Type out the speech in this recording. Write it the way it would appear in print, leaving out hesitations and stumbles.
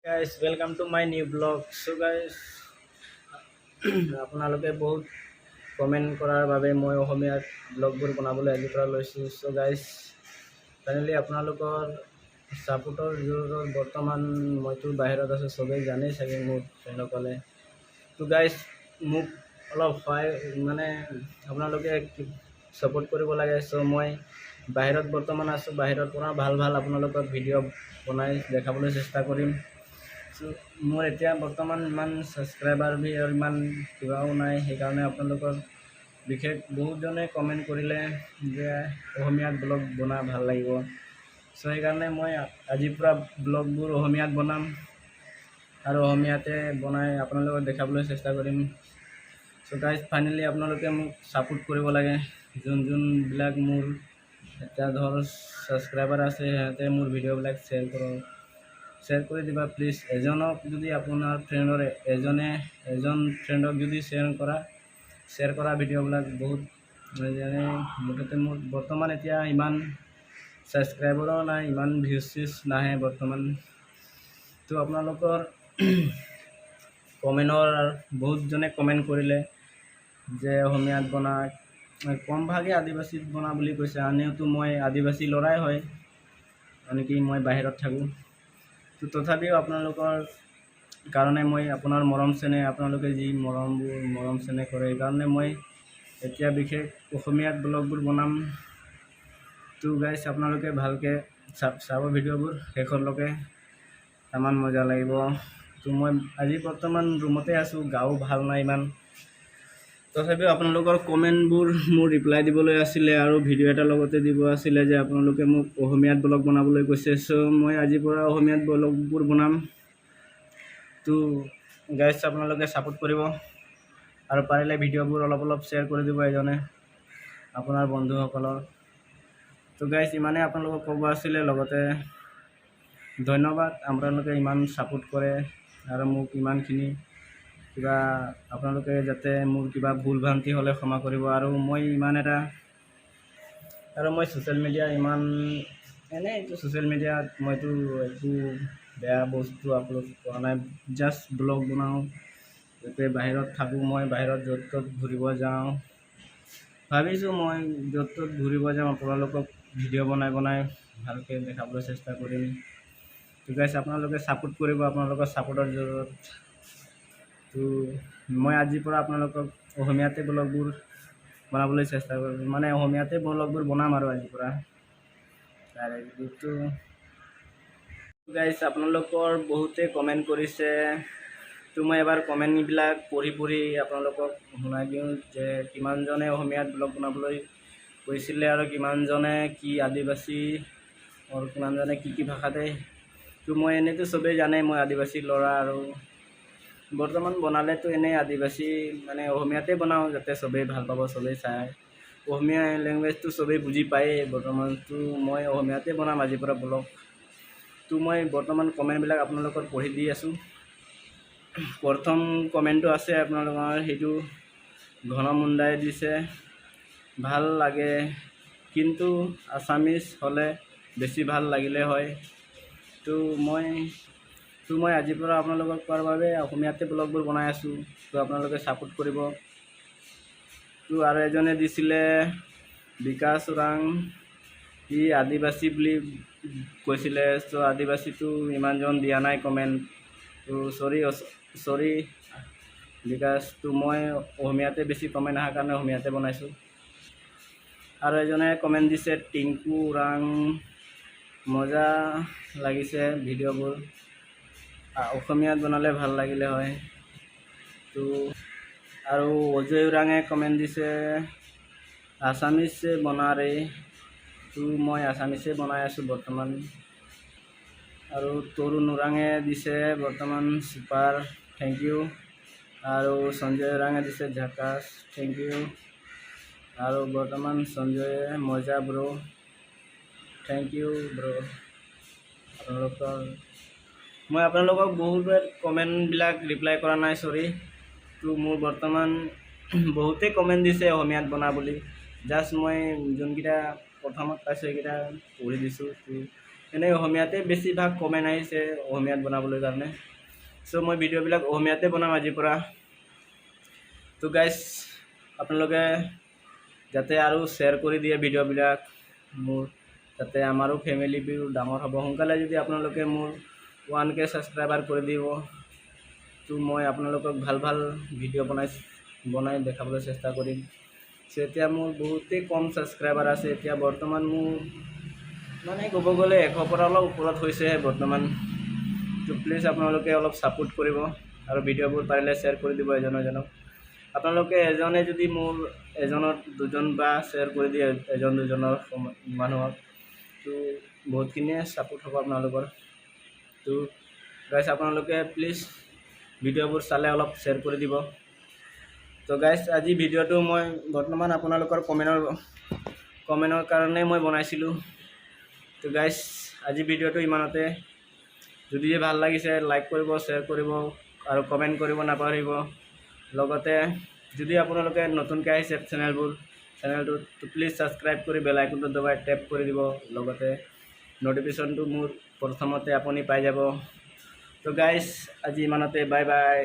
Guys, welcome to my new vlog. So guys, আপোনালোকে বহুত comment কৰাৰ বাবে মই অসমীয়াত ব্লগবোৰ বনাবলৈ আজিৰ পৰা লৈছোঁ। চ' গাইজ, ফাইনেলি আপোনালোকৰ ছাপোৰ্টৰ জোৰত বৰ্তমান মইতো বাহিৰত আছোঁ, চবেই জানেই চাগে মোৰ ফ্ৰেণ্ডসকলে। তো গাইজ, মোক অলপ সহায়, মানে আপোনালোকে ছাপোৰ্ট কৰিব লাগে। চ' মই বাহিৰত বৰ্তমান আছোঁ, বাহিৰৰ পৰা ভাল ভাল আপোনালোকক ভিডিঅ' বনাই দেখাবলৈ চেষ্টা কৰিম। চ' মোৰ এতিয়া বৰ্তমান ইমান ছাবস্ক্ৰাইবাৰ বি আৰু ইমান কিবাও নাই। সেইকাৰণে আপোনালোকৰ বিশেষ বহুতজনে কমেণ্ট কৰিলে যে অসমীয়াত ব্লগ বনা, ভাল লাগিব। চ' সেইকাৰণে মই আজিৰ পৰা ব্লগবোৰ অসমীয়াত বনাম আৰু অসমীয়াতে বনাই আপোনালোকক দেখাবলৈ চেষ্টা কৰিম। চ' গাইজ, ফাইনেলি আপোনালোকে মোক ছাপোৰ্ট কৰিব লাগে। যোন যোনবিলাক মোৰ এতিয়া ধৰ ছাবস্ক্ৰাইবাৰ আছে, সিহঁতে মোৰ ভিডিঅ'বিলাক শ্বেয়াৰ কৰক, শ্বেয়াৰ কৰি দিবা প্লিজ। এজনক যদি আপোনাৰ ফ্ৰেণ্ডৰ এজনে এজন ফ্ৰেণ্ডক যদি শ্বেয়াৰ কৰা ভিডিঅ'বিলাক বহুত যেনে মুঠতে মোৰ বৰ্তমান এতিয়া ইমান ছাবস্ক্ৰাইবাৰো নাই, ইমান ভিউজ চিউজ নাহে বৰ্তমান। তো আপোনালোকৰ কমেণ্টৰ বহুতজনে কমেণ্ট কৰিলে যে অসমীয়াত বনা, কমভাগে আদিবাসীত বনা বুলি কৈছে। এনেওতো মই আদিবাসী ল'ৰাই হয়, মানে কি মই বাহিৰত থাকোঁ। তো তথাপিও আপোনালোকৰ কাৰণে মই আপোনাৰ মৰম চেনেহ, আপোনালোকে যি মৰমবোৰ মৰম চেনেহ কৰে, সেইকাৰণে মই এতিয়া বিশেষ অসমীয়াত ব্লগবোৰ বনাম। তো গাইজ, আপোনালোকে ভালকৈ চাব ভিডিঅ'বোৰ শেষৰলৈকে, তামান মজা লাগিব। তো মই আজি বৰ্তমান ৰুমতে আছোঁ, গাও ভাল নাই ইমান। তথাপিও আপোনালোকৰ কমেণ্টবোৰ মোৰ ৰিপ্লাই দিবলৈ আছিলে আৰু ভিডিঅ' এটাৰ লগতে দিব আছিলে যে আপোনালোকে মোক অসমীয়াত ব্লগ বনাবলৈ কৈছে। চ' মই আজিৰ পৰা অসমীয়াত ব্লগবোৰ বনাম। তো গাইজ, আপোনালোকে ছাপোৰ্ট কৰিব আৰু পাৰিলে ভিডিঅ'বোৰ অলপ অলপ শ্বেয়াৰ কৰি দিব এজনে আপোনাৰ বন্ধুসকলৰ। তো গাইজ, ইমানেই আপোনালোকক ক'ব আছিলে। লগতে ধন্যবাদ, আপোনালোকে ইমান ছাপোৰ্ট কৰে আৰু মোক ইমানখিনি কিবা। আপোনালোকে যাতে মোৰ কিবা ভুল ভ্ৰান্তি হ'লে ক্ষমা কৰিব। আৰু মই ইমান এটা আৰু মই ছ'চিয়েল মিডিয়া ইমান এনেই এইটো ছ'চিয়েল মিডিয়াত মইতো একো বেয়া বস্তু আপলোড কৰা নাই, জাষ্ট ব্লগ বনাওঁ। যাতে বাহিৰত থাকোঁ, মই বাহিৰত য'ত ত'ত ঘূৰিব যাওঁ। ভাবিছোঁ মই য'ত ত'ত ঘূৰিব যাম, আপোনালোকক ভিডিঅ' বনাই বনাই ভালকৈ দেখাবলৈ চেষ্টা কৰিম। ঠিক আছে, আপোনালোকে ছাপোৰ্ট কৰিব, আপোনালোকৰ ছাপোৰ্টৰ জৰুৰত। তো মই আজিৰ পৰা আপোনালোকক অসমীয়াতে ব্লগবোৰ বনাবলৈ চেষ্টা কৰিম, মানে অসমীয়াতে ব্লগবোৰ বনাম আৰু আজিৰ পৰা। তাৰে তো গাইজ, আপোনালোকৰ বহুতে কমেণ্ট কৰিছে। তো মই এবাৰ কমেণ্টবিলাক পঢ়ি পঢ়ি আপোনালোকক শুনাই দিওঁ যে কিমানজনে অসমীয়াত ব্লগ বনাবলৈ কৈছিলে আৰু কিমানজনে কি আদিবাসী আৰু কিমানজনে কি কি ভাষাতে। তো মই এনেইতো চবেই জানে মই আদিবাসী ল'ৰা আৰু বৰ্তমান বনালেতো এনেই আদিবাসী, মানে অসমীয়াতে বনাওঁ, যাতে চবেই ভাল পাব, চবেই চায়। অসমীয়া লেংগুৱেজটো চবেই বুজি পায়েই বৰ্তমানতো। মই অসমীয়াতে বনাম আজিৰ পৰা ব্লগ। তো মই বৰ্তমান কমেণ্টবিলাক আপোনালোকৰ পঢ়ি দি আছোঁ। প্ৰথম কমেণ্টটো আছে আপোনালোকৰ, সেইটো ঘন মুণ্ডাই দিছে, "ভাল লাগে, কিন্তু আছামিজ হ'লে বেছি ভাল লাগিলে হয়।" তো মই আজিৰ পৰা আপোনালোকক কোৱাৰ বাবে অসমীয়াতে ব্লগবোৰ বনাই আছোঁ। তো আপোনালোকে ছাপোৰ্ট কৰিব। তো আৰু এজনে দিছিলে বিকাশ ওৰাং, ই আদিবাসী বুলি কৈছিলে। চ' আদিবাসীটো ইমানজন দিয়া নাই কমেণ্ট। তো চৰি চৰি বিকাশ। তো মই অসমীয়াতে বেছি কমেণ্ট অহাৰ কাৰণে অসমীয়াতে বনাইছোঁ। আৰু এজনে কমেণ্ট দিছে টিংকু ওৰাং, "মজা লাগিছে ভিডিঅ'বোৰ, অসমীয়াত বনালে ভাল লাগিলে হয়।" তো আৰু অজয় ওৰাঙে কমেণ্ট দিছে, "আছামিছে বনা ৰে।" তো মই আছামিছে বনাই আছোঁ বৰ্তমান। আৰু তৰুণ ওৰাঙে দিছে বৰ্তমান, "ছুপাৰ, thank U." আৰু সঞ্জয় ওৰাঙে দিছে, "ঝাকাছ, thank U." আৰু বৰ্তমান সঞ্জয়ে, "মজা ব্ৰ', thank U ব্ৰ'।" আপোনালোকৰ মই আপোনালোকক বহুত কমেণ্টবিলাক ৰিপ্লাই কৰা নাই, চৰি। তো মোৰ বৰ্তমান বহুতেই কমেণ্ট দিছে অসমীয়াত বনা বুলি। জাষ্ট মই যোনকেইটা প্ৰথমত পাইছোঁ, সেইকেইটা পঢ়ি দিছোঁ। তো এনেই অসমীয়াতে বেছিভাগ কমেণ্ট আহিছে অসমীয়াত বনাবলৈ কাৰণে। চ' মই ভিডিঅ'বিলাক অসমীয়াতে বনাম আজিৰ পৰা। তো গাইজ, আপোনালোকে যাতে আৰু শ্বেয়াৰ কৰি দিয়ে ভিডিঅ'বিলাক মোৰ, যাতে আমাৰো ফেমিলিবোৰ ডাঙৰ হ'ব সোনকালে। যদি আপোনালোকে মোৰ 1K subscriber কৰি দিব, তো মই আপোনালোকক ভাল ভাল ভিডিঅ' বনাই বনাই দেখাবলৈ চেষ্টা কৰিম। চ' এতিয়া মোৰ বহুতেই কম ছাবস্ক্ৰাইবাৰ আছে। এতিয়া বৰ্তমান মোৰ মানে ক'ব গ'লে 100 পৰা অলপ ওপৰত হৈছে বৰ্তমান। তো প্লিজ আপোনালোকে অলপ ছাপোৰ্ট কৰিব আৰু ভিডিঅ'বোৰ পাৰিলে শ্বেয়াৰ কৰি দিব এজন এজনক। আপোনালোকে এজনে যদি মোৰ এজনত দুজন বা শ্বেয়াৰ কৰি দিয়ে এজন দুজনৰ মানুহক, তো বহুতখিনিয়ে ছাপোৰ্ট হ'ব আপোনালোকৰ। তো গাইজ, আপোনালোকে প্লিজ ভিডিঅ'বোৰ চালে অলপ শ্বেয়াৰ কৰি দিব। তো গাইজ, আজি ভিডিঅ'টো মই বৰ্তমান আপোনালোকৰ কমেণ্টৰ কাৰণে মই বনাইছিলোঁ। তো গাইজ, আজি ভিডিঅ'টো ইমানতে। যদিহে ভাল লাগিছে, লাইক কৰিব, শ্বেয়াৰ কৰিব আৰু কমেণ্ট কৰিব নাপাহৰিব। লগতে যদি আপোনালোকে নতুনকৈ আহিছে চেনেলটোত, তো প্লিজ ছাবস্ক্ৰাইব কৰি বেল আইকনটো দবাই টেপ কৰি দিব। লগতে ন'টিফিকেশ্যনটো মোৰ প্ৰথমতে আপুনি পাই যাব। তো গাইজ, আজি ইমানতে, বাই বাই।